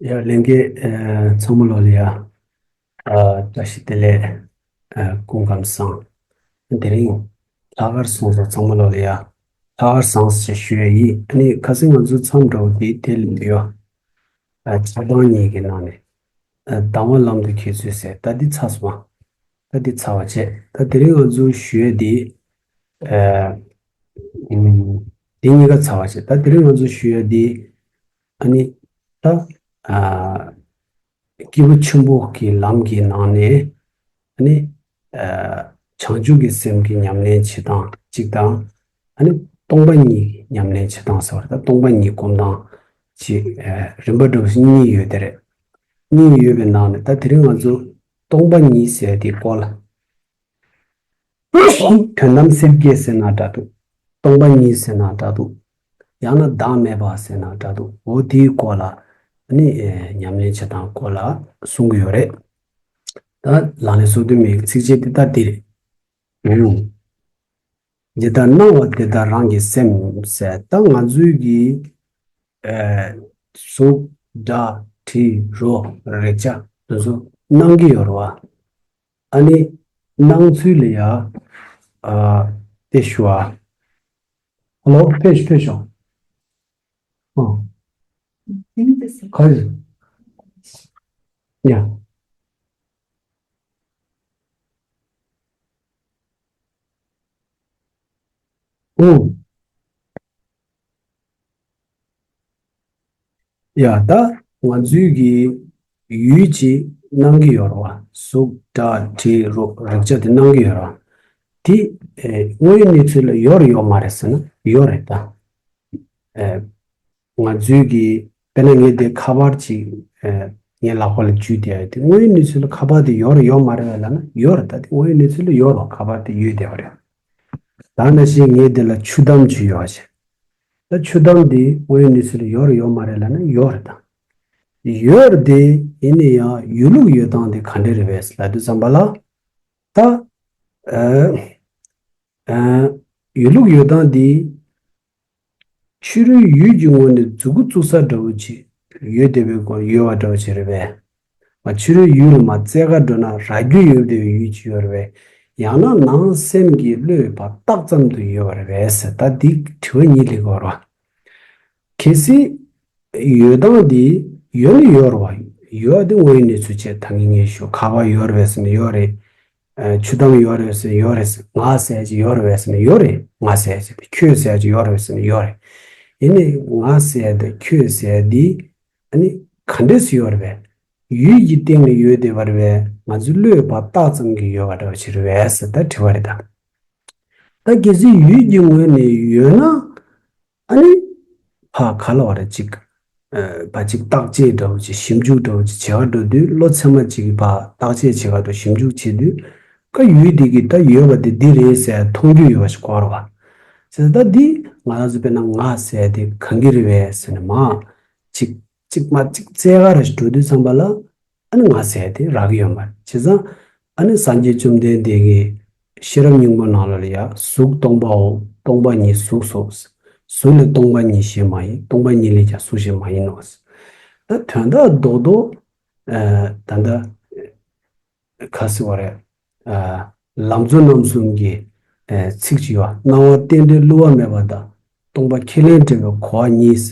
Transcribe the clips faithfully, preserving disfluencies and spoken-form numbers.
ཡ་ལྷན་རྒྱས་ཚང་མ་ལོ་ལ་ཡ། བཀྲ་ཤིས་བདེ་ལེགས། སྐུ་ཁམས་བཟང་། དེ་རིང་ལྷག་དཀར་སོང་ཙང་ཚང་མ་ལོ་ལ་ཡ། ལྷག་དཀར་བཟང་ཞེས་ཞུ་ཡ་ཡིན། ཨ་ནི་ཁ་སང་ང་ཚོ་མཚམས་འདྲ་བོ་དེ་དེ་ལ་ཡོད། ཆ་ཚང་གཉིས་ཀྱི་ནང་ནས་ལྡང་བ་ལམ་དུ་ཁྱེད་ཚོས་ཟེར། ད་འདི་ཚར་སོང་། ད་འདི་ཚར་བ་བྱས། ད་དེ་རིང་ང་ཚོ་ཞུ་ཡ་དེ། ཨ། ཨུམ། དེ་གཉིས་ཀ་ཚར་བ་བྱས། ད་དེ་རིང་ང་ཚོ་ཞུ་ཡ་དེ། ཨ་ནི། ད། ཨ། སྐྱེས་བུ་ཆེན་པོ་གི་ལམ་གྱི་ནང་ནས། ཨ་ནི། ཨ། བྱང་ཆུབ་ཀྱི་སེམས་ཀྱི་ཉམས་ལེན་བྱེད་སྟངས་གཅིག་དང་། ཨ་ནི། སྟོང་པ་ཉིད་ཉམས་ལེན་བྱེད་སྟངས་ཟེར་བ་རེད། ད་སྟོང་པ་ཉིད་སྒོམ་སྟངས་ཀྱི། ཨ། རིམ་པ་འདྲ་བོ་ཞིག་གཉིས་ཡོད་དེ་རེད། གཉིས་ཡོད་པའི་ནང་ནས་ད་དེ་རིང་ང་ཚོ་སྟོང་པ་ཉིད་ཟེར་དེའི་སྐོར་ལ། དོན་དམ་སེམས་བསྐྱེད་ཟེར་ན་འདྲ་འདུག་སྟོང་པ་ཉིད་ཟེར་ན་འདྲ་འདུག་ཡང་ན་བདག་མེད་པ་ཟེར་ན་འདྲ་འདུག་འོ་དེའི་སྐོར་ལ་ནི་ཉམས་ལེན་བྱེད་སྟངས་སྐོར་ལ་གསུང་གི་ཡོད་རེད། ད་ལག་ལེན་སོ་བདུན་མའི་ཚིགས་བཅད་འདི་ལྟར་འདི་རེད། འོང་། ཇི་ལྟར་སྣང་བ་དེ་ལྟར་རང་གི་སེམས་ཟེར། ད་ང་ཚོའི་གི་ཨ། གཟུགས་སྒྲ་དྲི་རོ་རེག་བྱ་དེ་ཚོ་སྣང་གི་ཡོད་རེད་བ། ཨ་ནི་སྣང་ཚུལ་ལ་ཡ། ཨ། དེ་ཞུ་བ། ཧ་ལོ། ཕེབས་ཤོག་ཕེབས་ཤོག་ཨ། ག་རེ། ཡ། ཨུ། ཡ། ད་ང་ཚོའི་གི་ཡུལ་གྱི་སྣང་གི་ཡོད་རེད་བ། གཟུགས་སྒྲ་དྲི་རོ་རེག་བྱ་དེ་སྣང་གི་ཡོད་རེད་བ། དེ་ཨེ། དངོས་ཡོད་གནས་ཚུལ་ལ་ཡོད་རེད་ཡོད་མ་རེད་ཟེར་ན་ཡོད་རེད་ད། ཨེ། ང་ཚོའི་གི་དཔེར་ན་ངས་དེ་ཁ་པར་ཅིག་ཨེ། ངའི་ལག་པ་ལ་འཇུས་བསྡད་ཡོད་དེ། དངོས་ཡོད་གནས་ཚུལ་ལ་ཁ་པར་དེ་ཡོད་རེད་ཡོད་མ་རེད་ལབ་ན་ཡོད་རེད། ད་དེ་དངོས་ཡོད་གནས་ཚུལ་ལ་ཡོད་རེད། ཁ་པར་དེ་ཡོད་བསྡད་པ་རེད། ད་ནང་བཞིན་ངས་དེ་ལ་ཆུ་དམ་ཅིག་ཡོད་ཅེ། ད་ཆུ་དམ་འདི་དངོས་ཡོད་གནས་ཚུལ་ལ་ཡོད་རེད་ཡོད་མ་རེད་ལབ་ན་ཡོད་རེད་ད། ཡོད་རེད་དེ། ཡིན་ན་ཡང་ཡོད་ལུགས་ཡོད་སྟངས་དེ་ག་འདྲ་རེད་པས་ལབ་དུས་ཙམ་པ་ལ། ད། ཨ། ཨ། ཡོད་ལུགས་ཡོད་སྟངས་འདི། ཕྱི་རོལ་ཡུལ་གྱི་ངོས་ནས་མཛུབ་གུ་བཙུགས་ས་འདྲ་བོ་ཅིག་ཡོད་བསྡད་པའི་སྐོར་ཡོད་པ་འདྲ་བོ་ཅིག་རེད་པས། མ་ཕྱི་རོལ་ཡུལ་ལ་མ་བཙལ་ག་འགྲོ་ན་རྭ་རྒྱུད་ཡོད་བསྡད་པའི་ཡུལ་ཅིག་ཡོད་རེད་པས། ཡང་ན་ནང་སེམས་ཀྱི་བློས་བརྟགས་ཙམ་དུ་ཡོད་པ་རེད་པས་ཟེར། ད་འདི་དྲི་བ་གཉིས་སླེབས་ཀྱི་ཡོད་རེད་བ། གལ་སྲིད་ཡོད་སྟངས་འདི་ཡོད་ནི་ཡོད་རེད་བ། ཡོད་དེ་དངོས་ཡོད་གནས་ཚུལ་བཅས་ད་ངས་ངས་ཞུ། ཁ་པར་ཡོད་རེད་པས་ཟེར་ན་ཡོད་རེད། ཨ། ཆུ་དམ་ཡོད་རེད་ཟེར་ཡོད་རེད། ང་ཟེར་ཅིག་ཡོད་རེད་ཟེར་ན་ཡོད་རེད། ང་ཟེར་ཅིག་དེ། ཁྱོད་ཟེར་ཅིག་ཡོད་རེད་ཟེར་ན་ཡོད་རེད། ཡིན་ནའི་ང་ཟེར་དེ་ཁྱོད་ཟེར་འདི་ཨ་ནི་ག་འདྲས་སུ་ཡོད་རེད་པས། ཡུལ་གྱི་སྟེང་ལ་ཡོད་བསྡད་པ་རེད་པས། ང་ཚོའི་བློས་བརྟགས་ཙམ་གྱིས་ཡོད་པ་འདྲ་བ་ཞིག་རེད་པས་ཟེར་ད་དྲི་བ་རེད་ད། ད་གལ་སྲིད་ཡུལ་གྱི་ངོས་ནས་ཡོད་ན། ཨ་ནི། ཕ་ག་ལ་བ་རེ་ཅིག་ཨ། ཕ་ཅིག་བརྟག་དཔྱད་འདྲ་བོ་ཅིག་ཞིབ་འཇུག་འདྲ་བོ་ཅིག་བྱེད་ག་འགྲོ་དུས། བློ་ཚད་མ་ཅིག་གིས་ཕ་བརྟག་དཔྱད་བྱེད་ག་འགྲོ། ཞིབ་འཇུག་བྱེད་དུས། ཀ་ཡུལ་དེ་གི་ད་ཡོད་པ་དེ་འདི་རེད་ཟེར་མཐོང་རྒྱུ་ཡོད་པ་ཞིག་གོ་ར་བ། ཟེར་ད་འདི་ང་རང་ཚོ་དཔེར་ན་ང་ཟེར་དེ་གང་གི་རེད་པས་ཟེར་ནས་མ། ཅིག་ཅིག་མ་ཅིག་བཙལ་ག་ར་ཞིག་འགྲོ་དུས་ཙམ་པ་ལ། ཨ་ནི་ང་ཟེར་དེ་རག་གི་ཡོད་མ་རེད། བྱས་ཙང་ཨ་ནི་སངས་རྒྱས་བཅོམ་ལྡན་འདས་ཀྱིས་ཤེས་རབ་སྙིང་པོ་ནང་ལ་ཡ། གཟུགས་སྟོང་པའོ། སྟོང་པ་ཉིད་གཟུགས་སོ། གཟུགས་ལས་སྟོང་པ་ཉིད་གཞན་མ་ཡིན། སྟོང་པ་ཉིད་ལས་ཀྱང་གཟུགས་གཞན་མ་ཡིན་ནོ། ད་དོན་དག་རྡོག་རྡོག་ཨ། ད་ལྟ་ག་ཟེར་བ་རེད། ཨ། ལམ་གཙོ་རྣམ་གསུམ་གྱི་ཨ། ཚིག་ཅིག་ཡོད། སྣང་བ་རྟེན་འབྲེལ་བསླུ་བ་མེད་པ་དང་། སྟོང་པ་ཁས་ལེན་བྲལ་བའི་གོ་བ་གཉིས།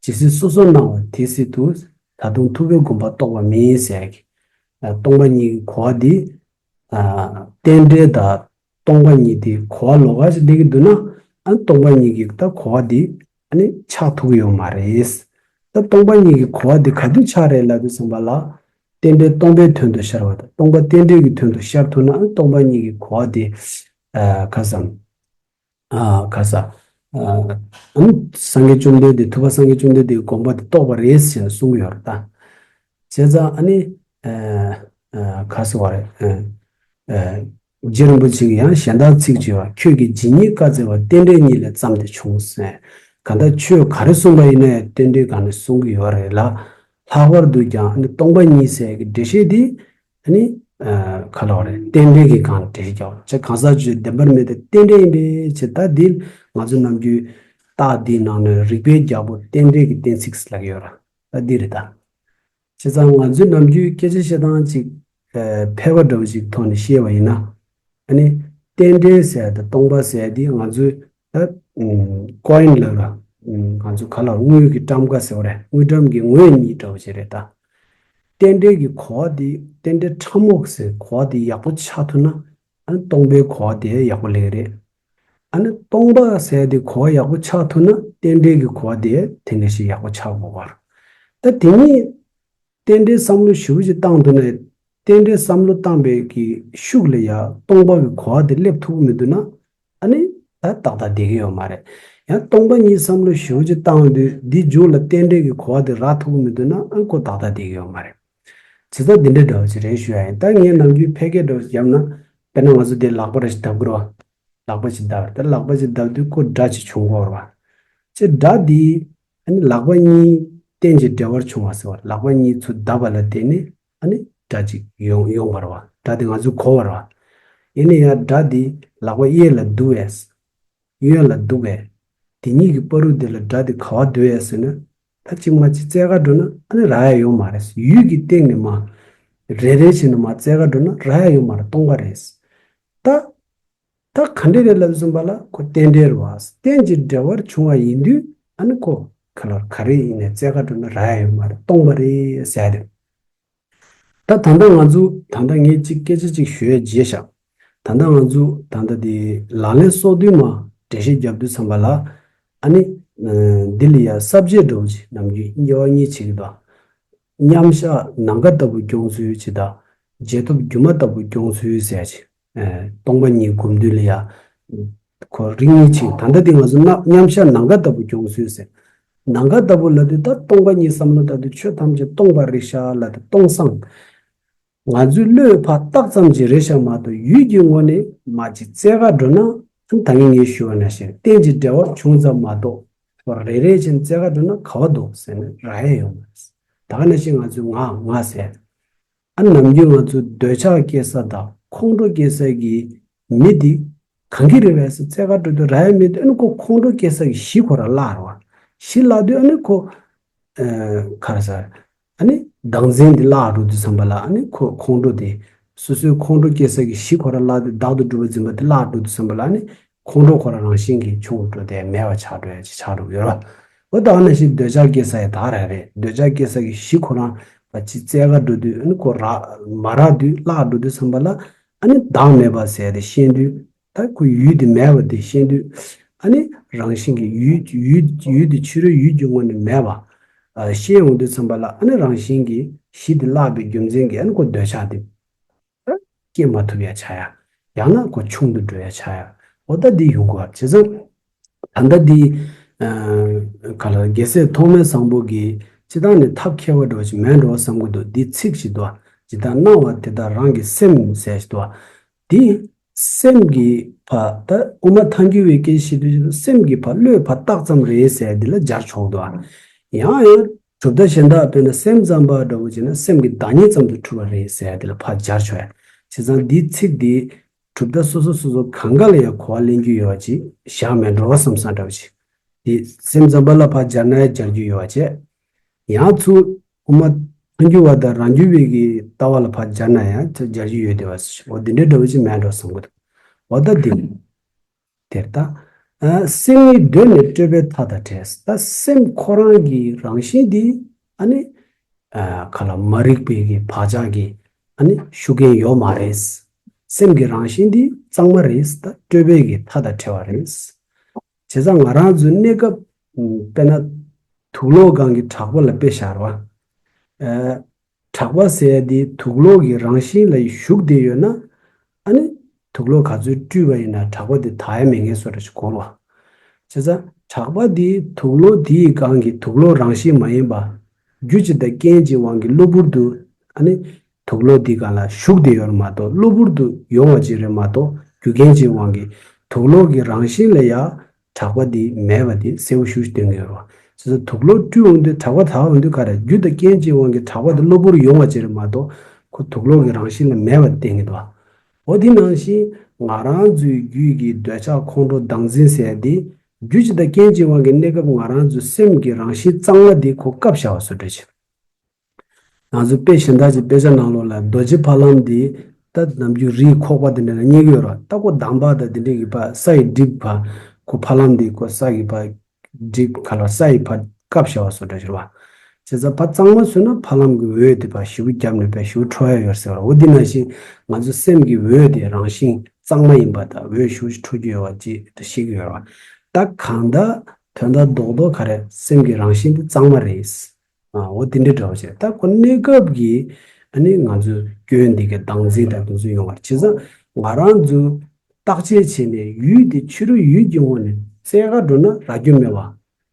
ཇི་སྲིད་སོ་སོར་སྣང་བ་དེ་སྲིད་དུ། ད་དུང་ཐུབ་པའི་དགོངས་པ་རྟོགས་པ་མིན་ཟེར་གི། ཨ། སྟོང་པ་ཉིད་ཀྱི་གོ་བ་འདི། ཨ། རྟེན་འབྲེལ་དང་སྟོང་པ་ཉིད་དེ་གོ་བ་ལོགས་ཀ་ཞིག་སླེབས་ཀྱི་འདུག་ན། ཨ། སྟོང་པ་ཉིད་ཀྱི་ད་གོ་བ་འདི་ཨ་ནི་ཆགས་ཐུབ་ཀྱི་ཡོད་མ་རེད། ད་སྟོང་པ་ཉིད་ཀྱི་གོ་བ་འདི་ག་དུས་ཆགས་རེད་ལབ་དུས་ཙམ་པ་ལ། རྟེན་འབྲེལ་སྟོང་པའི་དོན་དུ་ཤར་བ་དང་། སྟོང་པ་རྟེན་འབྲེལ་གྱི་དོན་དུ་ཤར་ཐུབ་ན། ཨ། སྟོང་པ་ཉིད་ཀྱི་གོ་བ་འདི། ཨ། ག་ཟེར། ཨ། ག་ཟེར། ཨ། ཨ་ནི་སངས་རྒྱས་བཅོམ་ལྡན་འདས། ཐུབ་པ་སངས་རྒྱས་བཅོམ་ལྡན་འདས་ཀྱི་དགོངས་པ་དེ་རྟོགས་པ་རེད་ཟེར་ནས་གསུང་གི་ཡོད་རེད་ད། བྱས་ཙང་ཨ་ནི། ཨ། ཨ། ག་ཟེར་བ་རེད། ཨ། ཨ། རྗེ་རིན་པོ་ཆེ་གིས་ཡང་གཞན་དག་ཚིག་ཅིག་ཡོད། ཁྱོད་ཀྱིས་ཇི་སྙེད་བཀའ་སྩལ་པ། རྟེན་འབྲེལ་གཉིས་ལས་བརྩམས་ཏེ་བྱུང་ཟེར། གང་ལྟར་ཆོས་ག་རེ་གསུངས་པ་ཡིན་ན་ཡང་རྟེན་འབྲེལ་སྒང་ནས་གསུང་གི་ཡོད་རེད་ལ། ལྷག་པར་དུ་ཀྱང་ཨ་ནི་སྟོང་པ་ཉིད་ཟེར་གྱི་འགྲེལ་བཤད་འདི། ཨ་ནི། ཨ། ག་ལབ་རེད། རྟེན་འབྲེལ་གྱི་སྒང་ནས་འགྲེལ་བཤད་རྒྱག་པ་བྱས། གང་ཟག་ཆོས་བདེན་པར་མེད་པའི་རྟེན་འབྲེལ་ཡིན་པའི་ཕྱིར། ད་འདི་ང་ཚོ་ནམ་རྒྱུན་རྟགས་འདིའི་ནང་ནས་རིགས་པའི་རྒྱལ་པོ་རྟེན་འབྲེལ་གྱི་གཏན་ཚིགས་ལབ་ཀྱི་ཡོད་ར། ད་འདི་རེད་ད། བྱས་ཙང་ང་ཚོའི་ནམ་རྒྱུན་སྐད་ཆ་བཤད་སྟངས་ཅིག་ཨ་ཕལ་པ་འདྲ་བོ་ཅིག་ཐོག་ནས་བཤད་པ་ཡིན་ན། ཨ་ནི་རྟེན་འབྲེལ་ཟེར་ཡ་དང་སྟོང་པ་ཟེར་ཡ་དེ་ང་ཚོའི་ད་ཀོ་ཡིན་ལབ་ར། ང་ཚོ་ག་ལ་དངུལ་གྱི་ཊམ་ཀ་ཟེར་བ་རེད། དངུལ་ཊམ་གྱི་ངོས་གཉིས་འདྲ་བོ་ཅིག་རེད་ད། རྟེན་འབྲེལ་གྱི་གོ་བ་དེ་རྟེན་འབྲེལ་ཕྲ་མོ་ཟེར་གོ་བ་དེ་ཡག་པོ་ཆགས་ཐུབ་ན། ཨ་ནི་སྟོང་པའི་གོ་བ་དེ་ཡག་པོ་སླེབས་རེད། ཨ་ནི་སྟོང་པ་ཟེར་དེ་གོ་བ་ཡག་པོ་ཆགས་ཐུབ་ན་རྟེན་འབྲེལ་གྱི་གོ་བ་དེ་དེ་འདྲ་ཞིག་ཡག་པོ་ཆགས་དགོས་པ་རེད། ད་དེ་གཉིས་རྟེན་འབྲེལ་བསམ་བློ་ཞེ་པོ་ཅིག་བཏང་འདུག་ན། རྟེན་འབྲེལ་བསམ་བློ་བཏང་པའི་གི་ཤུགས་ལ་ཡང་སྟོང་པ་གི་གོ་བ་དེ་སླེབས་ཐུབ་ཀྱི་མི་འདུག་ན། ཨ་ནི་ད་ཏག་ཏག་བསྡད་ཀྱི་ཡོད་མ་རེད། ཡང་སྟོང་པ་ཉིད་བསམ་བློ་ཞེ་པོ་ཅིག་བཏང་དུས་འདི་མཇུག་ལ་རྟེན་འབྲེལ་གྱི་གོ་བ་དེ་རག་ཐུབ་ཀྱི་མི་འདུག་ན། ཨ་ཁོ་ཏག་ཏག་བསྡད་ཀྱི་ཡོད་མ་རེད། བྱས་ཙང་འདི་འདྲ་འདྲ་བོ་ཅིག་རེད་ཞུ་ཡ་ཡིན། ད་ངས་ནམ་རྒྱུན་ཕལ་སྐད་འདྲ་བོ་ཅིག་བརྒྱབ་ན། དཔེར་ན་ང་ཚོ་འདི་ལག་པ་རེ་ཞིག་བརྡབ་དགོས་རེད་བ། ལག་པ་ཅིག་བརྡབ་རེད། ད་ལག་པ་ཅིག་བརྡབ་དུས་ཁོ་སྒྲ་ཅིག་བྱུང་གི་ཡོད་རེད་བ། ཅེས་སྒྲ་འདི་ཨ་ནི་ལག་པ་གཉིས་རྟེན་གྱི་འབྲེལ་བར་བྱུང་བ་ཟེར་བ། ལག་པ་གཉིས་ཚུར་བརྡབ་པ་ལ་བརྟེན་ནས་ཨ་ནི་སྒྲ་ཅིག་ཡོང་ཡོང་བ་རེད་བ། སྒྲ་འདི་ང་ཚོས་གོ་བ་རེད་བ། ཡིན་ན་ཡང་སྒྲ་འདི་ལག་པ་གཡས་ལ་འདུག་པས། གཡོན་ལ་འདུག་པས། དེ་གཉིས་ཀྱི་བར་དུ་དེ་ལ་སྒྲ་འདི་ག་པར་འདུག་པས་ཟེར་ན། ད་གཅིག་མ་གཅིག་བཙལ་ག་འགྲོ་ན་ཨ་ནི་རག་ཡ་ཡོད་མ་རེད། ཡུལ་གྱི་སྟེང་ནས་མར་རེ་རེ་བྱས་ནས་མར་བཙལ་ག་འགྲོ་ན་རག་ཡ་ཡོད་མ་རེད། སྟོང་པ་རེད། ད་ད་ག་འདྲ་རེད་ལབ་ཟིན་པ་ལ་ཁོ་རྟེན་འབྲེལ་རེད་བ། རྟེན་གྱི་འབྲེལ་བར་བྱུང་བ་ཡིན་དུས་ཨ་ནི་ཁོ་ག་ལ་ག་རེ་ཡིན་ནའི་བཙལ་ག་འགྲོ་ན་རག་ཡ་ཡོད་མ་རེད། སྟོང་པ་རེད་ཟེར་ཡ་རེད། ད་ད་ལྟ་ང་ཚོ་ད་ལྟ་ངས་གཅིག་སྐད་ཆ་གཅིག་ཞུ་ཡ་བརྗེད་བཞག་ད་ལྟ་ང་ཚོ་ད་ལྟ་དེ་ལག་ལེན་སོ་བདུན་མ་འགྲེལ་བཤད་རྒྱབ་དུས་ཙམ་པ་ལ། ཨ་ནི་འདི་ལ་ཡ་ས་བཅད་འདྲ་བོ་ཅིག་ནམ་རྒྱུན་དབྱེ་བ་གཉིས་ཕྱེ་གི་འདུག་མཉམ་གཞག་ནམ་མཁའ་ལྟ་བུ་སྐྱོང་ཚུལ་ཅིག་དང་། རྗེས་ཐོབ་སྒྱུ་མ་ལྟ་བུ་སྐྱོང་ཚུལ་ཟེར་ཡ་ཅིག་སྟོང་པ་ཉིད་སྒོམ་དུས་ལ་ཡ། ཁོ་རིགས་གཉིས་ཕྱེ། ད་ལྟ་འདི་ང་ཚོ་ན་མཉམ་གཞག་ནམ་མཁའ་ལྟ་བུ་སྐྱོང་ཚུལ་ཟེར། ནམ་མཁའ་ལྟ་བུ་ལབ་དུས་ད་སྟོང་པ་ཉིད་བསམ་བློ་བཏང་དུས་ཆོས་ཐམས་ཅད་སྟོང་པ་རེད་ཤག་ལབ་དུས་སྟོང་སང་། ང་ཚོའི་བློས་ཕར་བཏགས་ཙམ་གྱིས་རེད་ཤག་མ་གཏོགས་ཡུལ་གྱི་ངོས་ནས་མར་ཅིག་བཙལ་ག་འགྲོ་ན། ད་ངས་ངས་ཞུ་བ་ནང་བཞིན་རྟེན་གྱི་འབྲེལ་བར་བྱུང་ཙམ་མ་གཏོགས། རེ་རེ་བཞིན་བཙལ་ག་འགྲོ་ན་ག་པར་འདུག་ཟེར་ན་རག་ཡ་ཡོད་མ་རེད། ད་ག་ནང་བཞིན་ང་ཚོས་ང་ང་ཟེར། ཨ་ནམ་རྒྱུན་ང་ཚོ་འདོད་ཆགས་སྐྱེ་ས་དང་ཁོང་ཁྲོ་སྐྱེ་ས་གི་མི་འདི་གང་གི་རེད་པས་ཟེར་བཙལ་ག་འགྲོ་དུས་རག་ཡ་མེད་དུས། ཨ་ནི་ཁོ་ཁོང་ཁྲོ་སྐྱེ་ས་གི་གཞི་ཁོ་རང་བརླག་རེད་བ། གཞི་བརླག་དུས་ཨ་ནི་ཁོ་ཨ་ག་རེ་ཟེར། ཨ་ནི་བདག་འཛིན་འདི་བརླག་འགྲོ་དུས་ཙམ་པ་ལ། ཨ་ནི་ཁོ་ཁོང་ཁྲོ་དེ་སོ་སོའི་ཁོང་ཁྲོ་སྐྱེ་ས་གི་གཞི་ཁོ་རང་བརླག་དུས་བདག་ཏུ་གྲུབ་པ་འཛིན་པ་དེ་བརླག་འགྲོ་དུས་ཙམ་པ་ལ། ཨ་ནི་ཁོང་ཁྲོ་ཁོ་རང་རང་བཞིན་གྱིས་ཆུང་དུ་འགྲོ་སྟེ་མེད་པ་ཆགས་འགྲོ་ཡ་ཅིག་ཆགས་འགྲོ་གི་ཡོད་རེད། འོ་ད་ག་ནང་བཞིན་འདོད་ཆགས་སྐྱེ་ས་ཡ་ད་རག་རེད། འདོད་ཆགས་སྐྱེ་ས་གི་གཞི་ཁོ་རང་བ་ཅིག་བཙལ་ག་འགྲོ་དུས། ཨ་ནི་ཁོ་རག་མ་རག་དུས་བརླག་འགྲོ་དུས་ཙམ་པ་ལ། ཨ་ནི་བདག་མེད་པ་ཟེར་དེ་ཤེས་དུས། ད་ཁོ་ཡུལ་དེ་མེད་པ་དེ་ཤེས་དུས། ཨ་ནི་རང་བཞིན་གྱིས་ཡུལ་ཡུལ་ཡུལ་དེ་ཕྱི་རོལ་ཡུལ་གྱི་ངོས་ནས་མེད་པ་ཨ་ཤེས་ཡོང་དུས་ཙམ་པ་ལ། ཨ་ནི་རང་བཞིན་གྱིས་གཞི་དེ་བརླག་པའི་རྒྱུ་མཚན་གྱིས། ཨ་ནི་ཁོ་འདོད་ཆགས་དེ་སྐྱེ་མ་ཐུབ་ཡ་ཆགས་ཡ། ཡང་ན་ཁོ་ཆུང་དུ་འགྲོ་ཡ་ཆགས་ཡ། འོ་ད་འདི་ཡོང་གི་ཡོད་རེད། བྱས་ཙང་ད་ལྟ་འདི་ཨ་ག་ལ་རྒྱལ་སྲས་ཐོགས་མེད་བཟང་པོ་གིས་སྤྱིར་བཏང་ནས་ཐབས་མཁས་པ་འདྲ་བོ་ཞིག་མེད་འགྲོ་བསམ་གྱི་འདུག་འདི་ཚིག་ཞིག་འདུག་ཇི་ལྟར་སྣང་བ་དེ་དག་རང་གི་སེམས་ཟེར་ཞིག་འདུག་འདི་སེམས་ཀྱི་ཕར། ད་དབུ་མ་ཐལ་འགྱུར་བའི་སྐད་ཆ་བཤད་དུས་སེམས་ཀྱི་ཕར་བློས་ཕར་བཏགས་ཙམ་རེད་ཟེར་འདི་ལ་སྦྱར་ཆོག་འདུག་ཡང་ཡང་གྲུབ་མཐའ་གཞན་དག་དཔེར་ན་སེམས་ཙམ་པ་འདྲ་བོ་བྱས་ན་སེམས་ཀྱི་བདག་ཉིད་ཙམ་དུ་གྲུབ་པ་རེད་ཟེར་ཡ་དེ་ལ་ཕར་སྦྱར་ཆོག་ཡ། བྱས་ཙང་འདིའི་ཚིག་འདི་གྲུབ་མཐའ་སོ་སོ་སོ་སོ་གང་ག་ལ་ཡང་གོ་བ་ལེན་རྒྱུ་ཡོད་པ་ཅིག་བཞག་མེད་འགྲོ་བསམ་བསམ་འདྲ་བོ་ཅིག་འདི་སེམས་ཙམ་པ་ལ་ཕར་སྦྱར་ན་ཡང་སྦྱར་རྒྱུ་ཡོད་པ་བྱས། ཡང་ཚུར་དབུ་མ་ཐལ་འགྱུར་བ་དང་རང་རྒྱུད་པའི་གི་ལྟ་བ་ལ་ཕར་སྦྱར་ན་ཡང་སྦྱར་རྒྱུ་ཡོད་བསྡད་པ། འོ་འདི་འདྲའི་འདྲ་བོ་ཅིག་མེད་འགྲོ་བསམ་གི་འདུག་འོ་ད་འདི། དེར་ད། ཨ་སེམས་ཉིད་གདོད་ནས་སྤྲོས་པའི་མཐའ་དང་བྲལ། ད་སེམས་ཁོ་རང་གི་རང་བཞིན་འདི་ཨ་ནི་ཨ་ག་ལ་མ་རིག་པའི་གི་བག་ཆགས་ཀྱི་ཨ་ནི་ཤུགས་རྐྱེན་ཡོད་མ་རེད། སེམས་ཀྱི་རང་བཞིན་འདི་གཙང་མ་རེད། ད་སྤྲོས་པའི་གི་མཐའ་དང་བྲལ་བ་རེད། བྱས་ཙང་ང་རང་ཚོའི་གནས་སྐབས་དཔེར་ན་དུག་ལོག་སྒང་གི་དྲེག་པ་ལ་དཔེ་བཞག་པ། ཨ་དྲེག་པ་ཟེར་ཡ་དེ་དུག་ལོག་གི་རང་བཞིན་ལ་ཞུགས་བསྡད་ཡོད་ན། ཨ་ནི་དུག་ལོག་ག་ཚོད་བཀྲུས་པ་ཡིན་ན་དྲེག་པ་དེ་དག་ཡ་མེད་མཁན་བཟོ་འདྲ་ཞིག་གོ་རེད་བ། བྱས་ཙང་དྲེག་པ་དེ་དུག་ལོག་དེའི་སྒང་གི་དུག་ལོག་རང་བཞིན་མ་ཡིན་པ། རྒྱུ་ཅིག་དང་རྐྱེན་གྱི་དབང་གིས་གློ་བུར་དུ་ཨ་ནི་དུག་ལོག་དེའི་སྒང་ལ་ཞུགས་བསྡད་ཡོད་རེད་མ་གཏོགས། གློ་བུར་དུ་ཡོང་བ་ཅིག་རེད་མ་གཏོགས། རྒྱུ་རྐྱེན་གྱི་དབང་གིས་དུག་ལོག་གི་རང་བཞིན་ལ་ཡ་དྲེག་པ་འདི་མེད་པ་འདི་གསལ་པོ་ཞེ་པོ་ཅིག་སྟོན་གྱི་ཡོད་རེད་བ། བྱས་ཙང་དུག་ལོག་བཀྲུས་འོང་དུས་དྲེག་པ་དག་འོང་དུས་ག་རེ། རྒྱུ་དང་རྐྱེན་གྱི་དབང་གིས་དྲེག་པ་འདི་གློ་བུར་ཡོང་བ་ཅིག་རེད་མ་གཏོགས། ཁོ་དུག་ལོག་གི་རང་བཞིན་ལ་མེད་པ་བསྟན་གྱི་འདུག་བ། འོ་དེ་ནང་བཞིན་ང་རང་ཚོའི་རྒྱུད་ཀྱི་འདོད་ཆགས་ཁོང་ཁྲོ་བདག་འཛིན་ཟེར་ཡ་འདི་རྒྱུ་ཅིག་དང་རྐྱེན་གྱི་དབང་གིས་གནས་སྐབས་ང་རང་ཚོའི་སེམས་ཀྱི་རང་བཞིན་གཙང་མ་འདི་ཁོ་བཀབ་བཞག་པ་བཟོ་འདྲ་ཅིག་ང་ཚོ་དཔེ་གཞན་དག་ཅིག་དཔེ་ཆ་ནང་ལོགས་ལ་རྡོ་རྗེ་ཕ་ལམ་འདི་ད་ནམ་རྒྱུན་རིའི་ཁོག་པ་དེ་འདྲ་ལ་རྙེད་ཀྱི་ཡོད་རེད། ད་ཁོ་འདམ་བག་དང་དེ་འདྲའི་གི་ཕར་ས་ཡི་གྲིབ་ཕར་ཁོ་ཕ་ལམ་འདི་ཁོ་ས་གི་ཕར་གྲིབ་ག་ལ་ས་ཡི་ཕར་བཀབ་བཞག་པ་བཟོ་འདྲ་ཞིག་རེད་བ། བྱས་ཙང་ཕར་གཙང་མ་བཟོས་ན་ཕ་ལམ་གྱི་འོད་དེ་ཕར་ཞེ་པོ་རྒྱབ་ནས་ཕར་ཞེ་པོ་འཕྲོ་ཡ་ཡོད་ཟེར་བ་རེད། འོ་འདི་ནང་བཞིན་ང་ཚོ་སེམས་ཀྱི་འོད་དེ་རང་བཞིན་གཙང་མ་ཡིན་པ་དང་འོད་ཞེ་པོ་ཞིག་འཕྲོ་རྒྱུ་ཡོད་པ་ཅིག་ཤེས་ཀྱི་ཡོད་རེད་བ། ད་གང་ལྟར་དོན་དག་རྡོག་རྡོག་ག་རེ་སེམས་ཀྱི་རང་བཞིན་དེ་གཙང་མ་རེད། ཨ། འོ་དེ་འདྲའི་འདྲ་བོ་བྱས། ད་ཁོ་གནས་སྐབས་ཀྱི་ཨ་ནི་ང་ཚོའི་སྐྱོན་འདི་གའི་བདག་འཛིན་དང་དེ་ཚོ་ཡོང་བ་རེད། བྱས་ཙང་ང་རང་ཚོ་བརྟག་དཔྱད་བྱས་ནས་ཡུལ་དེ་ཕྱི་རོལ་ཡུལ་གྱི་ངོས་ནས་བཙལ་ག་འགྲོ་ན་རག་རྒྱུ་མེད་པ།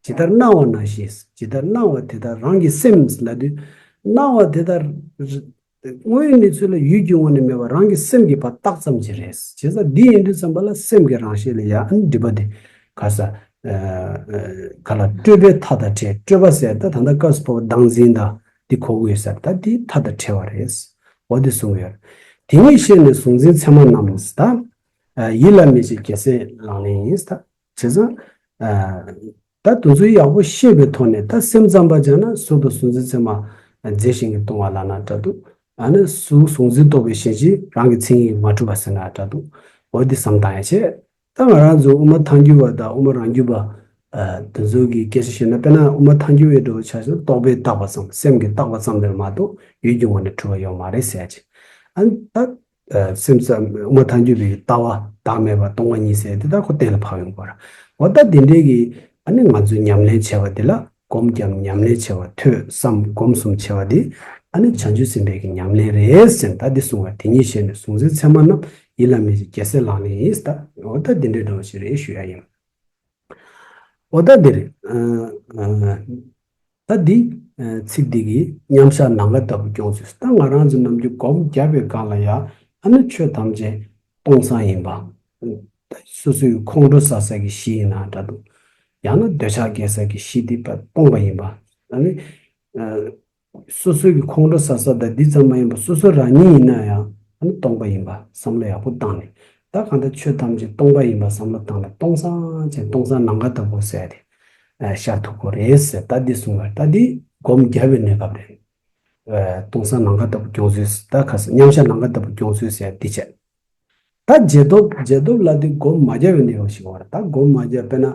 ཇི་ལྟར་སྣང་བ་ནང་བཞིན། ཇི་ལྟར་སྣང་བ་དེ་ལྟར་རང་གི་སེམས་ལབ་དུས། སྣང་བ་དེ་ལྟར་དངོས་ཡོད་གནས་ཚུལ་ལ་ཡུལ་གྱི་ངོས་ནས་མེད་པར་རང་གི་སེམས་ཀྱིས་ཕར་བཏགས་ཙམ་ཅིག་རེད། བྱས་ཙང་འདི་ཡིན་དུས་ཙམ་པ་ལ་སེམས་ཀྱི་རང་བཞིན་ལ་ཡ་ཨ་ནི་སྒྲིབ་པ་དེ་ག་ས། ཨ། ག་ལ་སྤྲོས་པའི་མཐའ་དང་བྲལ། སྤྲོས་པ་ཟེར་ད་ད་ལྟ་སྐབས་སུ་བབ་པ་བདག་འཛིན་དང་འདི་གོ་དགོས་ས་ད་འདི་མཐའ་དང་བྲལ་བ་རེད། འོ་འདི་གསུངས་ཡོད། དེ་ཉིད་ཤེས་ནས་གཟུང་འཛིན་མཚན་མ་རྣམས་ད། ཨ། ཡིད་ལ་མི་བྱེད་རྒྱལ་སྲས་ལག་ལེན་ཡིན་ད། བྱས་ཙང་། ཨ། ད་དེ་ཚོ་ཡག་པོ་ཤེས་པའི་ཐོག་ནས་ད་སེམས་ཙམ་པ་སྦྱངས་ན་གཟུགས་དང་གཟུང་འཛིན་མཚན་མ་རྫས་གཞན་གྱིས་སྟོང་བ་ལབ་ན་འདྲ་འདུག་ཨ་ནི་གཟུགས་གཟུང་འཛིན་རྟོག་པའི་ཞེན་གཞི་རང་གི་མཚན་ཉིད་ཀྱིས་མ་གྲུབ་པ་ཟེར་ན་འདྲ་འདུག་འོ་འདི་བསམ་བཏང་ཡ་བྱས། ད་ང་རང་ཚོ་དབུ་མ་ཐལ་འགྱུར་བ་དང་དབུ་མ་རང་རྒྱུད་པ། ཨ། དེ་ཚོ་གི་སྐད་ཆ་བཤད་ན། དཔེར་ན་དབུ་མ་ཐལ་འགྱུར་བའི་འགྲོ་བ་ཆ་བཞག་ན་རྟོག་པས་བཏགས་པ་ཙམ། སེམས་ཀྱིས་བཏགས་པ་ཙམ་རེད་མ་གཏོགས་ཡུལ་གྱི་ངོས་ནས་གྲུབ་པ་ཡོད་མ་རེད་ཟེར་ཡ་ཅིག་ཨ་ནི་ད། ཨ། སེམས་ཙམ་དབུ་མ་ཐལ་འགྱུར་བའི་ལྟ་བ་བདག་མེད་པ་སྟོང་པ་ཉིད་ཟེར་དེ་ད་ཁོ་གཏན་ལ་ཕབ་ཡོང་གི་རེད། འོ་ད་དེ་འདྲའི་གི་ཨ་ནི་ང་ཚོས་ཉམས་ལེན་བྱས་པ་དེ་ལ་སྒོམ་བརྒྱབ་ཉམས་ལེན་བྱས་པ་ཐོས་བསམ་སྒོམ་གསུམ་བྱས་པ་དེ་ཨ་ནི་བྱང་ཆུབ་སེམས་དཔའི་གི་ཉམས་ལེན་རེད་ཟེར། ད་འདི་གསུངས་པ་དེ་ཉིད་ཤེས་ནས་གཟུང་འཛིན་མཚན་མ་རྣམས་ཡིད་ལ་མི་བྱེད་རྒྱལ་སྲས་ལག་ལེན་ཡིན་ཟེར། ད་འོ་ད་འདི་འདྲའི་འདྲ་བོ་ཞིག་རེད་ཞུ་ཡ་ཡིན། འོ་ད་འདི་རེད། ཨ། ཨ། ད་འདི། ཨ། ཚིག་འདི་གི་མཉམ་བཞག་ནམ་མཁའ་ལྟ་བུ་སྐྱོང་ཚུལ། ད་ང་རང་ཚོ་ནམ་རྒྱུན་སྒོམ་བརྒྱབ་པའི་སྒང་ལ་ཡ་ཨ་ནི་ཆོས་ཐམས་ཅད་སྟོང་སང་ཡིན་པ། ད་སོ་སོའི་ཁོང་ཁྲོ་ཟ་ས་གི་གཞི་ཡིན་ན་འདྲ་འདུག་ཡང་ན་འདོད་ཆགས་སྐྱེ་ས་གི་གཞི་འདི་པ་སྟོང་པ་ཡིན་པ། ཨ་ནི། ཨ། སོ་སོའི་གི་ཁོང་ཁྲོ་ཟ་ས་དང་འདི་ཙམ་མ་ཡིན་པ་སོ་སོ་རང་ཉིད་ཡིན་ན་ཡང་ཨ་ནི་སྟོང་པ་ཡིན་པ་བསམ་བློ་ཡག་པོ་བཏང་ནས། ད་གང་ལྟར་ཆོས་ཐམས་ཅད་སྟོང་པ་ཡིན་པ་བསམ་བློ་བཏང་ནས་སྟོང་སང་ཅན་སྟོང་སང་ནམ་མཁའ་ལྟ་བུ་ཟེར་ཏེ། ཨ། ཤར་ཐུབ་ཀྱི་རེད་ཟེར། ད་འདི་གསུངས་པ་ད་འདི་སྒོམ་བརྒྱབ་པའི་གནས་སྐབས་རེད། ཨ། སྟོང་སང་ནམ་མཁའ་ལྟ་བུ་སྐྱོང་ཚུལ། ད་ག་ས་མཉམ་བཞག་ནམ་མཁའ་ལྟ་བུ་སྐྱོང་ཚུལ་ཟེར་འདི་བྱས། ད་རྗེས་ཐོབ་རྗེས་ཐོབ་ལ་དེ་སྒོམ་མ་བརྒྱབ་པའི་གནས་སྐབས་ཤིག་ཡོད་རེད། ད་སྒོམ་མ་བརྒྱབ་དཔེར་ན།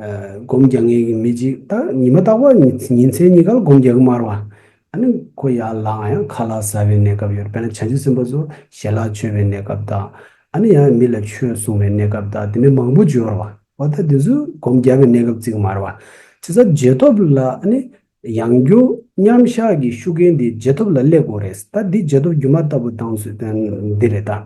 ཨ། སྒོམ་རྒྱག་མཁན་གྱི་མི་གཅིག་ད་ཉི་མ་རྟག་པར་ཉིན་མཚན་གཉིས་ཀ་ལ་སྒོམ་རྒྱག་གི་མ་རེད་བ། ཨ་ནི་ཁོ་ཡར་ལངས་ཡང་ཁ་ལག་ཟ་བའི་གནས་སྐབས་ཡོད་རེད། དཔེར་ན་བྱང་ཆུབ་སེམས་དཔའ་ཚོ་ཞལ་ལག་མཆོད་པའི་གནས་སྐབས་དང་། ཨ་ནི་ཡང་མི་ལ་ཆོས་གསུང་བའི་གནས་སྐབས་དང་དེ་འདྲ་མང་པོ་ཅིག་ཡོད་རེད་བ། འོ་ད་དེ་ཚོ་སྒོམ་རྒྱག་པའི་གནས་སྐབས་བརྩི་གི་མ་རེད་བ། བྱས་ཙང་རྗེས་ཐོབ་ལ་ཨ་ནི་ཡང་བསྐྱར་མཉམ་བཞག་གི་ཤུགས་རྐྱེན་དེ་རྗེས་ཐོབ་ལ་སླེབས་དགོས་རེད། ད་འདི་རྗེས་ཐོབ་སྒྱུ་མ་ལྟ་བུ་དང་ཚུལ་འདི་རེད་ད།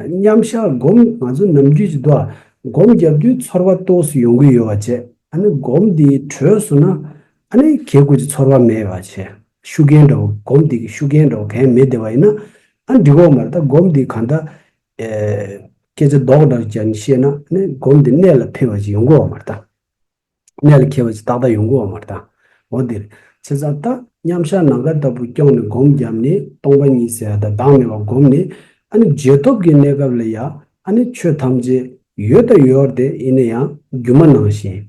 མཉམ་བཞག་སྒོམ་ང་ཚོ་ནམ་རྒྱུན་གྱི་འདུག་ཨ། སྒོམ་རྒྱབ་དུས་ཚོར་བ་ཏོག་ཙམ་ཡོང་གི་ཡོད་པ་བྱས། ཨ་ནི་སྒོམ་འདི་གྲོལ་སོང་ན་ཨ་ནི་གལ་དགོས་ཀྱི་ཚོར་བ་མེད་པ་བྱས། ཤུགས་རྐྱེན་འདྲ་བོ་སྒོམ་འདི་གི་ཤུགས་རྐྱེན་འདྲ་བོ་གང་ཡང་མེད་བསྡད་པ་ཡིན་ན་ཨ་འགྲིག་གི་མ་རེད། ད་སྒོམ་འདི་གང་ལྟར་ཨེ་སྐད་ཆ་རྡོག་རྡོག་ཅིག་བཤད་ན་ཨ་ནི་སྒོམ་འདི་གནད་ལ་འཕེལ་བ་ཅིག་ཡོང་གི་ཡོད་མ་རེད་ད། གནད་ལ་འཁེལ་བ་ཅིག་ཏག་ཏག་ཡོང་གི་ཡོད་མ་རེད་ད། འོ་འདིར། བྱས་ཙང་ད་མཉམ་བཞག་ནམ་མཁའ་ལྟ་བུ་སྐྱོང་ནས་སྒོམ་བརྒྱབ་ནས་སྟོང་པ་ཉིད་ཟེར་བ་དང་བདག་མེད་པ་བསྒོམས་ནས་ཨ་ནི་རྗེས་ཐོབ་ཀྱི་གནས་སྐབས་ལ་ཡ་ཨ་ནི་ཆོས་ཐམས་ཅད་ཡོད་དང་ཡོད་དེ་ཡིན་ན་ཡང་སྒྱུ་མ་ནང་བཞིན།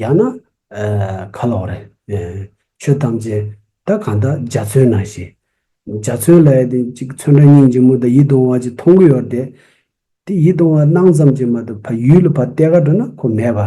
ཡང་ན། ཨ། ག་ལབ་དགོས་རེད། ཨ། ཆོས་ཐམས་ཅད་ད་གང་ལྟར་འཇའ་ཚོན་ནང་བཞིན། འཇའ་ཚོན་ལབ་ཡ་དེ་གཅིག་ཚོན་ཁྲ་སྙིང་རྗེ་མོ་དང་ཡིད་དུ་འོང་བ་ཅིག་མཐོང་གི་ཡོད་དེ། དེ་ཡིད་དུ་འོང་བ་སྣང་ཙམ་གྱིས་མ་གཏོགས་ཕར་ཡུལ་ལ་ཕར་བལྟས་ཀ་འགྲོ་ན་ཁོ་མེད་པ།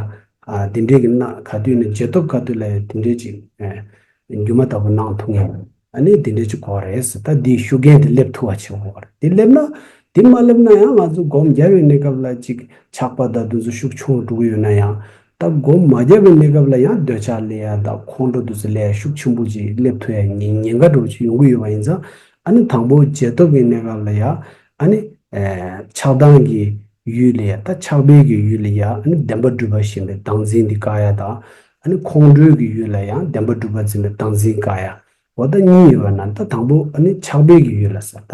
ཨ། དེ་འདྲའི་གི་སྣང་ག་དུས་ནས་རྗེས་ཐོབ་ག་དུས་ལ་ཡང་དེ་འདྲའི་ཅིག་ཨ། སྒྱུ་མ་ལྟ་བུ་སྣང་ཐུབ་ངེས། ཨ་ནི་དེ་འདྲའི་ཅིག་དགོས་རེད་ཟེར། ད་འདིའི་ཤུགས་རྐྱེན་དེ་སླེབས་ཐུབ་པ་བྱེད་དགོས་རེད། དེ་སླེབས་ན། དེ་མ་སླེབས་ན་ཡང་ང་ཚོ་སྒོམ་རྒྱབ་པའི་གནས་སྐབས་ལ་ཅིག་ཆགས་པ་དང་དེ་ཚོ་ཤུགས་ཆུང་རུ་འགྲོ་གི་ཡོད་ན་ཡང་། ད་སྒོམ་མ་རྒྱབ་པའི་གནས་སྐབས་ལ་ཡང་འདོད་ཆགས་སླེབས་ཡ་དང་ཁོང་ཁྲོ་དེ་ཚོ་སླེབས་ཡ་ཤུགས་ཆེན་པོ་ཅིག་སླེབས་ཐུབ་ཡ་ཉེན་ཉེན་ཁ་འདྲ་བོ་ཅིག་ཡོང་གི་ཡོད་པ་ཡིན་ཙང་། ཨ་ནི་དང་པོ་རྗེས་ཐོབ་ཀྱི་གནས་སྐབས་ལ་ཡ་ཨ་ནི་ཨེ་ཆགས་སྡང་གི་ཡུལ་ལ་ཡ། ད་ཆགས་པའི་གི་ཡུལ་ལ་ཡ་ཨ་ནི་བདེན་པར་གྲུབ་པ་ཞེན་པའི་བདག་འཛིན་འདི་བཀག་ཡ་དང་། ཨ་ནི་ཁོང་ཁྲོའི་གི་ཡུལ་ལ་ཡང་བདེན་པར་གྲུབ་པ་འཛིན་པའི་བདག་འཛིན་བཀག་ཡ། འོ་ད་གཉིས་ཡོད་པ་ན་ད་དང་པོ་ཨ་ནི་ཆགས་པའི་གི་ཡུལ་ལ་ཟེར། ད་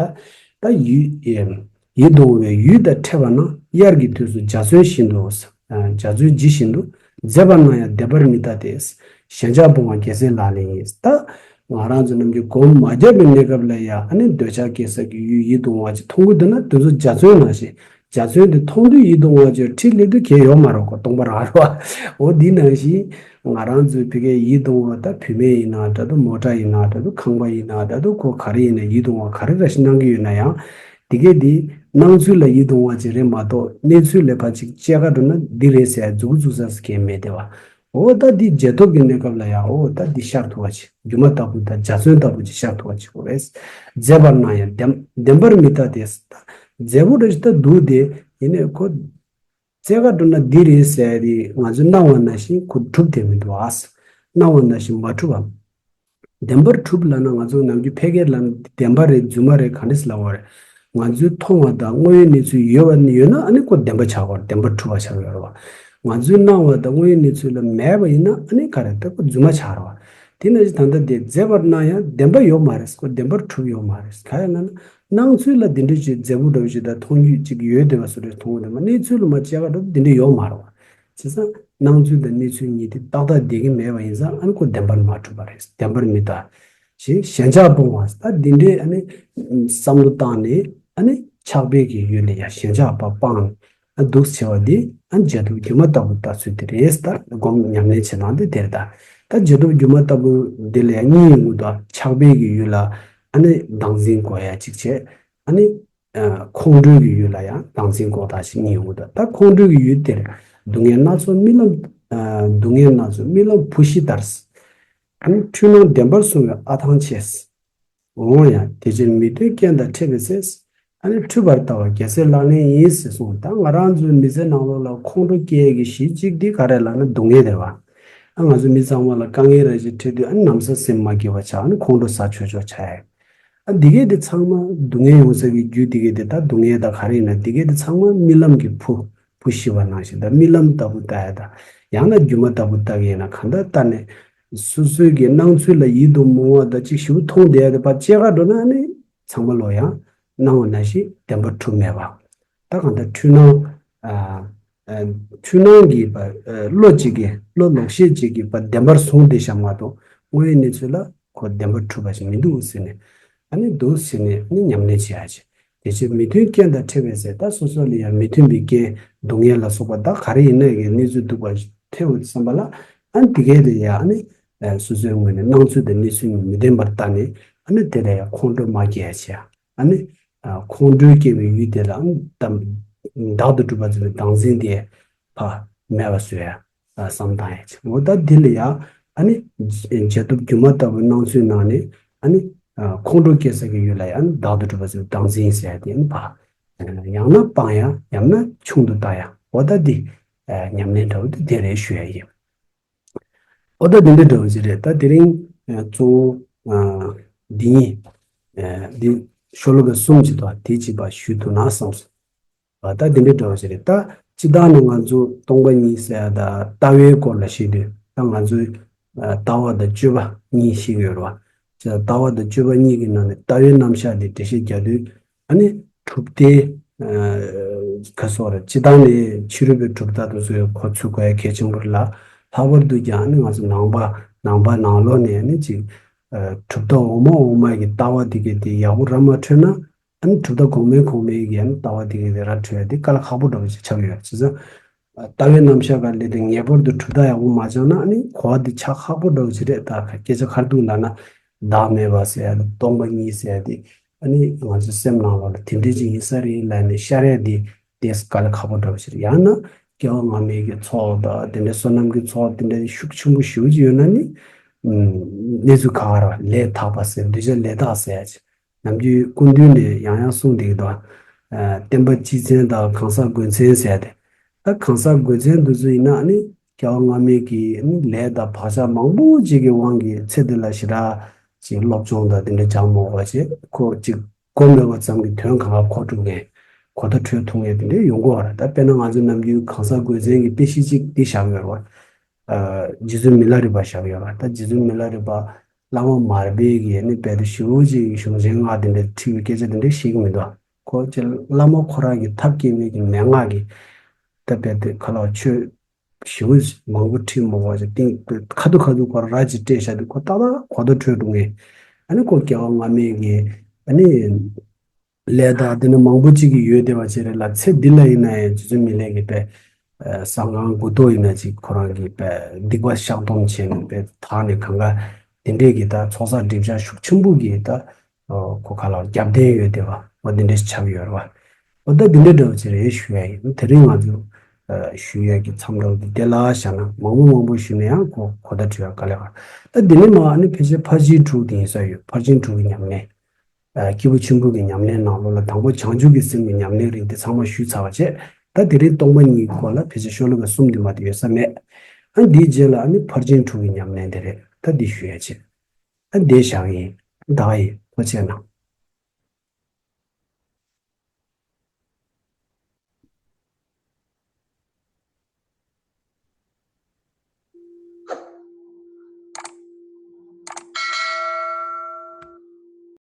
ད་ཡུལ་ཨེ་ཡིད་དུ་འོང་བའི་ཡུལ་དང་འཕྲད་པ་ན་དབྱར་གྱི་དུས་སུ་འཇའ་ཚོན་བཞིན་དུ། ཨ། འཇའ་ཚོན་ཇི་བཞིན་དུ། མཛེས་པར་སྣང་ཡང་བདེན་པར་མི་ལྟ་སྟེ། ཞེན་ཆགས་སྤོང་བ་རྒྱལ་སྲས་ལག་ལེན་ཡིན། ད་ང་རང་ཚོ་ནམ་རྒྱུན་སྒོམ་མ་བརྒྱབ་པའི་གནས་སྐབས་ལ་ཡ་ཨ་ནི་འདོད་ཆགས་སྐྱེ་ས་གི་ཡུལ་ཡིད་དུ་འོང་བ་ཅིག་མཐོང་གི་འདུག་ན་དེ་ཚོ་འཇའ་ཚོན་ནང་བཞིན། འཇའ་ཚོན་དེ་མཐོང་དུས་ཡིད་དུ་འོང་བ་ཅིག་ཡོད། འཁྲིས་སླེབས་དུས་གས་ཡོད་མ་རེད་ཁོ། སྟོང་པ་རང་རེད་བ། འོ་འདི་ནང་བཞིན་ང་རང་ཚོའི་ཕ་གིའི་ཡིད་དུ་འོང་བ་ད་བུད་མེད་ཡིན་ན་འདྲ་འདུག་མོ་ཊ་ཡིན་ན་འདྲ་འདུག་ཁང་པ་ཡིན་ན་འདྲ་འདུག་ཁོ་ག་རེ་ཡིན་ན་ཡིད་དུ་འོང་བ་ག་རེ་འདྲ་ཞིག་སྣང་གི་ཡོད་ན་ཡང་། དེ་གས་དེ་སྣང་ཚུལ་ལ་ཡིད་དུ་འོང་བ་ཅིག་རེད་མ་གཏོགས་གནས་ཚུལ་ལ་ཕར་ཅིག་དཔྱད་ག་འགྲོ་ན་འདི་རེད་ཟེར་མཛུབ་གུ་བཙུགས་ས་སུ་གས་མེད་དེ་བ། འོ་ད་འདི་རྗེས་ཐོབ་ཀྱི་གནས་སྐབས་ལ་ཡང་འོ་ད་འདི་ཤར་ཐུབ་པ་ཅིག་སྒྱུ་མ་ལྟ་བུ་དང་འཇའ་ཚོན་ལྟ་བུ་ཅིག་ཤར་ཐུབ་པ་ཅིག་དགོས་རེད། མཛེས་པར་སྣང་ཡང་བདེན་བདེན་པར་མི་ལྟ་སྟེ། ད་མཛེས་པོ་འདྲ་ཞིག་ད་འདུག་སྟེ། ཡིན་ནའི་ཁོ་རྩེ་ག་འགྲོ་ན་འདི་རེད་ཟེར་ཏེ་ང་ཚོས་སྣང་བ་ནང་བཞིན་ཁོ་གྲུབ་བསྡད་མི་འདུག་ཨ། སྣང་བ་ནང་བཞིན་མ་གྲུབ་པ། བདེན་པར་གྲུབ་ལབ་ན་ང་ཚོ་ནམ་རྒྱུན་ཕལ་སྐད་ལ་བདེན་པ་རེད་རྫུན་མ་རེད་ག་འདྲས་ལབ་པ་རེད། ང་ཚོས་མཐོང་བ་དང་དངོས་ཡོད་གནས་ཚུལ་ཡོད་པ་ཡོད་ན་ཨ་ནི་ཁོ་བདེན་པ་ཆགས་པ་རེད། བདེན་པར་གྲུབ་པ་ཆགས་ཡོད་རེད་བ། ང་ཚོས་སྣང་བ་དང་དངོས་ཡོད་གནས་ཚུལ་ལ་མེད་པ་ཡིན་ན་ཨ་ནི་ག་རེ་ད་ཁོ་རྫུན་མ་ཆགས་རེད་བ། དེ་ནང་བཞིན་ད་ལྟ་དེ་མཛེས་པར་སྣང་ཡང་བདེན་པ་ཡོད་མ་རེད། ཁོ་བདེན་པར་གྲུབ་ཡོད་མ་རེད། ག་རེ་ལབ་ན། སྣང་ཚུལ་ལ་འདི་འདྲ་ཅིག་མཛེས་པོ་འདྲ་བོ་ཅིག་དང་མཐོང་རྒྱུ་ཅིག་ཡོད་བསྡད་པ་བཟོ་འདྲ་མཐོང་བ་དེ་མ་གནས་ཚུལ་ལ་མ་དཔྱད་ག་འགྲོ་འདི་འདྲ་ཡོད་མ་རེད་བ། བྱས་ཙང་སྣང་ཚུལ་དང་གནས་ཚུལ་གཉིས་དེ་ཏག་ཏག་བསྡད་ཀྱི་མེད་པ་ཡིན་ཙང་ཨ་ནི་ཁོ་བདེན་པར་མ་གྲུབ་པ་རེད། བདེན་པར་མི་ལྟ། ཞེས་ཞེན་ཆགས་སྤོང་བ་ད་འདི་འདྲའི་ཨ་ནི་བསམ་བློ་བཏང་ནས་ཨ་ནི་ཆགས་པའི་གི་ཡུལ་ལ་ཡང་ཞེན་ཆགས་པ་སྤངས་ནས་ཨ་འདུག་བྱས་པ་འདི་ཨ་ནི་རྗེས་ཐོབ་སྒྱུ་མ་ལྟ་བུ་ལྟ་ཚུལ་དེ་རེད། ད་སྒོམ་ཉམས་ལེན་བྱེད་སྟངས་དེ་དེ་རེད། ད་ད་རྗེས་ཐོབ་སྒྱུ་མ་ལྟ་བུ་འདི་ལ་ཡང་གཉིས་ཡོང་གི་འདུག་ཆགས་པའི་གི་ཡུལ་ལ་ཨ་ནི་བདག་འཛིན་དགོས་ཡ་གཅིག་བྱས། ཨ་ནི། ཨ་ཁོང་ཁྲོའི་གི་ཡུལ་ལ་ཡང་བདག་འཛིན་འགོག་ཐབས་ཤིག་གཉིས་ཡོང་གི་འདུག་ད་ཁོང་ཁྲོའི་གི་ཡུལ་དེར་སྡུག་བསྔལ་སྣ་ཚོགས་རྨི་ལམ། ཨ་སྡུག་བསྔལ་སྣ་ཚོགས་རྨི་ལམ་བུ་ཤི་ལྟར། ཨ་ནི་འཁྲུལ་སྣང་བདེན་པར་བཟུང་བའི་ཨ་ཐང་ཆད། འོང་ཡང་དེ་ཕྱིར་མི་མཐུན་རྐྱེན་དང་འཕྲད་པའི་ཚེ། ཨ་ནི་འཁྲུལ་པར་ལྟ་བ་རྒྱལ་སྲས་ལག་ལེན་ཡིན་ཟེར་གསུངས། ད་ང་རང་ཚོའི་མི་ཚེ་ནང་ལོགས་ལ་ཁོང་ཁྲོ་སྐྱེ་ཡས་ཀྱི་གཞི་གཅིག་འདི་ག་རེ་ལབ་ན་སྡུག་བསྔལ་རེད་བ། ཨ་ང་ཚོ་མི་ཚང་མ་ལ་དཀའ་ངལ་རེ་ཞིག་འཕྲད་དུས་ཨ་ནི་ན་བཟའ་སེམས་མ་སྐྱིད་པ་ཆགས། ཨ་ནི་ཁོང་ཁྲོ་ཟ་ཆོག་ཆོག་ཆགས་ཡས། ཨ་འདི་གས་དེ་ཚང་མ་སྡུག་བསྔལ་ཡོང་ས་གི་རྒྱུ་འདི་གས་དེ་ད་སྡུག་བསྔལ་དང་ག་རེ་ཡིན་ན་འདི་གས་དེ་ཚང་མ་རྨི་ལམ་གྱི་བུ་བུ་ཤི་བ་ནང་བཞིན་ད་རྨི་ལམ་ལྟ་བུ་ལྟ་ཡ་ད་ཡང་ན་སྒྱུ་མ་ལྟ་བུ་ལྟ་གི་ཡིན་ན་གང་ལྟར་ལྟ་ནས་སོ་སོའི་གི་སྣང་ཚུལ་ལ་ཡིད་དུ་མི་འོང་བ་ད་ཅིག་ཞིབ་མཐོང་བསྡད་ཡ་དེ་ཕར་དཔྱད་ག་འགྲོ་ན་ནི་ཚང་མ་ལོ་ཡང་སྣང་བ་ནང་བཞིན་བདེན་པར་གྲུབ་མེད་པ། ད་གང་ལྟར་འཁྲུལ་སྣང་ཨ་ཨ་འཁྲུལ་སྣང་གི་བ་ཨ་བློ་གཅིག་གི་བློ་ལོག་ཤེས་གཅིག་གི་བ་བདེན་པར་བཟུང་བསྡད་བཞག་མ་གཏོགས་དངོས་ཡོད་གནས་ཚུལ་ལ། ཁོ་བདེན་པར་གྲུབ་པ་ཞིག་མི་འདུག་ཟེར་ནས་ཨ་ནི་འདུག་ཟེར་ནས་ཨ་ནི་ཉམས་ལེན་བྱེད་ཡ་ཆེ། དེ་ཕྱིར་མི་མཐུན་རྐྱེན་དང་འཕྲད་པའི་ཚེ་ད་སོ་སོ་ལ་ཡང་མི་མཐུན་པའི་རྐྱེན་སྡུག་བསྔལ་ལ་སོགས་པ་ད་ག་རེ་ཡིན་ན་ཡང་གནས་ཚུལ་འདུག་པ་ཐེབས་ཡོང་དུས་ཙམ་པ་ལ་ཨ་ནི་དེ་གས་ལ་ཡང་ཨ་ནི་སོ་སོའི་ངོས་ནས་སྣང་ཚུལ་དང་གནས་ཚུལ་གཉིས་མི་ལྡན་པར་བལྟས་ནས་ཨ་ནི་དེ་ལ་ཡང་ཁོང་ཁྲོ་མ་སྐྱེ་ཡ་བྱེད་ཡ། ཨ་ནི་ཁོང་ཁྲོའི་སྐྱེ་བའི་ཡུལ་དེ་ལ་ཨ་ནི་བདག་ཏུ་གྲུབ་པ་ཚོའི་བདག་འཛིན་དེ་ཕར་མེད་པ་བཟོ་ཡ། བསམ་བཏང་ཡ་ཅིག་འོ་ད་འདི་ལ་ཡ་ཨ་ནི་རྗེས་ཐོབ་སྒྱུ་མ་ལྟ་བུའི་སྣང་ཚུལ་ནང་ནས་ཨ་ནི་ཁོང་ཁྲོ་སྐྱེ་ས་གི་ཡུལ་ལ་ཡ་ཨ་ནི་བདག་ཏུ་གྲུབ་པ་ཚོའི་བདག་འཛིན་ཟེར་ཡ་དེ་ཨ་ནི་ཕར་ཡང་ན་སྤང་ཡ་ཡང་ན་ཆུང་དུ་བལྟ་ཡ་འོ་ད་འདི་ཉམས་ལེན་འདྲ་བོ་དེ་དེ་རེད་ཞུ་ཡ་ཡིན། འོ་ད་འདི་འདྲ་འདྲ་བོ་ཅིག་རེད། ད་དེ་རིང་གཙོ་བོ་འདི་གཉིས་འདི་ཤོ་ལོ་ཀ་གསུམ་ཅིག་དང་དེ་གཅིག་པ་ཞུས་ཐུབ་ན་བསམ་སོང་། ད་འདི་འདྲའི་འདྲ་བོ་ཞིག་རེད། ད་སྤྱིར་བཏང་ནས་ང་ཚོ་སྟོང་པ་ཉིད་ཟེར་ཡ་ད་ལྟ་བའི་སྐོར་ལ་བཤད་དུས་ད་ང་ཚོའི་ལྟ་བ་དང་སྤྱོད་པ་གཉིས་ཤིག་ཡོད་རེད་བ། ལྟ་བ་དང་སྤྱོད་པ་གཉིས་ཀྱི་ནང་ནས་ལྟ་བའི་རྣམ་གཞག་དེ་འགྲེལ་བཤད་རྒྱག་དུས་ཨ་ནི་གྲུབ་མཐའི་ཁ་སོགས་རེད། སྤྱིར་བཏང་ནས་ཕྱི་རོལ་པའི་གྲུབ་མཐའ་དེ་ཚོའི་གོ་ཚུགས་དགོས་ཡ་གལ་ཆེན་པོ་རེད་ལ། ལྷག་པར་དུ་ཀྱང་ཨ་ནི་ང་ཚོ་ནང་པ་ནང་པ་ནང་ལོགས་ནས་ཨ་ནི་ཅིག་གྲུབ་མཐའ་འོག་མ་འོག་མ་གི་ལྟ་བ་དེ་གས་དེ་ཡག་པོ་ར་མ་འཕྲོད་ན། ཨ་ནི་གྲུབ་མཐའ་གོང་མའི་གོང་མའི་གི་ཨ་ནི་ལྟ་བ་དེ་གི་ར་འཕྲོད་དེ་དཀའ་ལས་ཁག་པོ་འདྲ་བོ་ཞིག་ཆགས་ཡོད་བྱས་ཙང་། ལྟ་བའི་རྣམ་གཞག་ག་ལས་དེ་ངེས་པར་དུ་གྲུབ་མཐའ་ཡག་པོ་མ་སྦྱངས་ན་ཨ་ནི་གོ་བ་དེ་ཆགས་ཁག་པོ་འདྲ་བོ་ཞིག་རེད། ད་སྐད་ཆ་ག་རེ་འདུག་ལབ་ན་བདག་མེད་པ་ཟེར་ཡ་དེ་སྟོང་པ་ཉིད་ཟེར་ཡ་དེ་ཨ་ནི་ང་ཚོའི་སེམས་ནང་ལོགས་ལ་དེ་འདྲས་ཅིག་ཡིན་ས་རེད་ལབ་ནས་ཤར་ཡ་དེ་དེ་དཀའ་ལས་ཁག་པོ་འདྲ་བོ་ཞིག་རེད། ཡང་ན་སྐྱེ་བ་སྔ་མའི་གི་ཚོགས་དང་དེ་འདྲའི་བསོད་ནམས་ཀྱི་ཚོགས་དེ་འདྲའི་ཤུགས་ཆེན་པོ་ཞེ་པོ་ཅིག་ཡོད་ན་ནི་གནས་ཚུལ་ག་ར་ལས་དག་པ་ཟེར་གདུལ་བྱ་ལས་དག་ཟེར་ཡ་ཅིག་ནམ་རྒྱུན་སྐུ་མདུན་ནས་ཡང་ཡང་གསུངས་བསྡད་ཀྱི་འདུག་ཨ། བསྟན་པ་སྤྱི་མཚན་དང་གང་ཟག་དགོས་མཚན་ཟེར་ཏེ། ད་གང་ཟག་དགོས་མཚན་འདི་ཚོ་ཡིན་ན་ཨ་ནི་སྐྱེ་བ་སྔ་མའི་གི་ཨ་ནི་ལས་དང་བག་ཆགས་མང་པོ་ཅིག་གི་དབང་གིས་ཚེ་འདི་ལ་ཞེ་དྲག་ཅིག་སློབ་སྦྱོང་དང་དེ་འདྲ་སྦྱང་མ་དགོས་པ་བྱས་ཁོ་ཅིག་གོ་མེད་པ་ཙམ་གྱིས་དོན་གང་ག་གོ་འགྲོ་མཁན་གོ་བརྡ་འཕྲོད་ཐུབ་མཁན་དེ་འདྲ་ཡོང་གི་ཡོད་རེད། ད་དཔེར་ན་ང་ཚོ་ནམ་རྒྱུན་གང་ཟག་དགོས་མཚན་གྱི་དཔེ་གཞི་གཅིག་འདི་བཞག་ཡོད་རེད་བ། རྗེ་བཙུན་མི་ལ་རས་པ་བཞག་ཡོད་རེད་བ། ད་རྗེ་བཙུན་མི་ལ་རས་པ་བླ་མ་མར་པའི་གི་ནི་དཔེ་དེ་ཞེ་པོ་ཅིག་གཞུང་ཆེན་སྔགས་དེ་འདྲ་ཁྲིད་པའི་སྐད་ཆ་དེ་འདྲ་བཤད་ཀྱི་མི་འདུག་ཁོ་ཅིག་བླ་མ་ཁོ་རང་གི་ཐབས་སྐྱེ་མེད་ཀྱི་མན་ངག་གི་ད་དཔེ་དེ་ཁ་ལ་ཆོས་ཞེ་པོ་མང་པོ་ཁྲིད་མ་དགོས་ཅིག་སྟེང་ཁ་ཐུག་ཁ་ཐུག་ཁོ་ར་ཅིག་སྤྲད་བཞག་དུས་ཁོ་ཏག་ཏག་གོ་བརྡ་འཕྲོད་འགྲོ་ངེས། ཨ་ནི་ཁོ་སྐྱེ་བ་སྔ་མའི་གི་ཨ་ནི། ལས་དང་དེ་ནི་མང་པོ་ཅིག་གི་ཡོད་བསྡད་པ་ཅིག་རེད་ལ། ཚེ་འདི་ལ་ཡིན་ན་ཡང་རྗེ་བཙུན་མི་ལས་ཀྱིས་པས་ཨ་གསང་སྔགས་མགུ་ཏོ་ཡིན་ན་ཅིག་ཁོ་རང་གིས་པས་སྡིག་པ་བཤགས་སྡོམ་བྱས་ནས་པས་དག་ནས་གང་ག་དེ་འདྲས་ཀྱི་ད་ཚོགས་བསགས་སྒྲིབ་སྦྱང་ཤུགས་ཆེན་པོ་གིས་ད་ཨོ་ཁོ་ཁ་ལ་རྒྱབ་རྟེན་ཡོད་བསྡད་པ་འོ་དེ་འདྲས་ཆགས་ཡོད་རེད་བ། འོ་ད་དེ་འདྲས་འདྲ་བོ་ཅིག་རེད་ཞུ་ཡ་ཡིན། དེ་རིང་ང་ཚོ་ཨ་ཞུ་ཡ་གི་མཚམས་འདྲ་བོ་འདི་དེ་ལ་བཞག་ན་མང་པོ་མང་པོ་ཞུས་ན་ཡང་གོ་གོ་བརྡ་འཕྲོད་ཡ་དཀའ་ལས་ཁག་ད་དེ་ནས་མ་ཨ་ནི་ཕལ་ཆེར་ཕར་ཕྱིན་དྲུག་དེ་ཡིན་ས་ཡོད། ཕར་ཕྱིན་དྲུག་གི་ཉམས་ལེན། ཨ་སྐྱེས་བུ་ཆེན་པོ་གི་ཉམས་ལེན་ནང་ལོགས་ལ་དང་པོ་བྱང་ཆུབ་ཀྱི་སེམས་ཀྱི་ཉམས་ལེན་རིགས་འདི་ཚང་མ་ཞུས་ཚར་བ་བྱས། ད་དེ་རིང་སྟོང་པ་ཉིད་ཀྱི་སྐོར་ལ་ཕལ་ཆེར་ཤོ་ལོ་ཀ་གསུམ་འདི་མ་གཏོགས་ཡོད་ས་མེད། ཨ་འདིའི་རྗེས་ལ་ཨ་ནི་ཕར་ཕྱིན་དྲུག་གི་ཉམས་ལེན་དེ་རེད། ད་འདི་ཞུ་ཡ་བྱས། ཨ་འདི་བཞག་ཡིན། ད་ཡིན་ཐུགས་རྗེ་གནང་།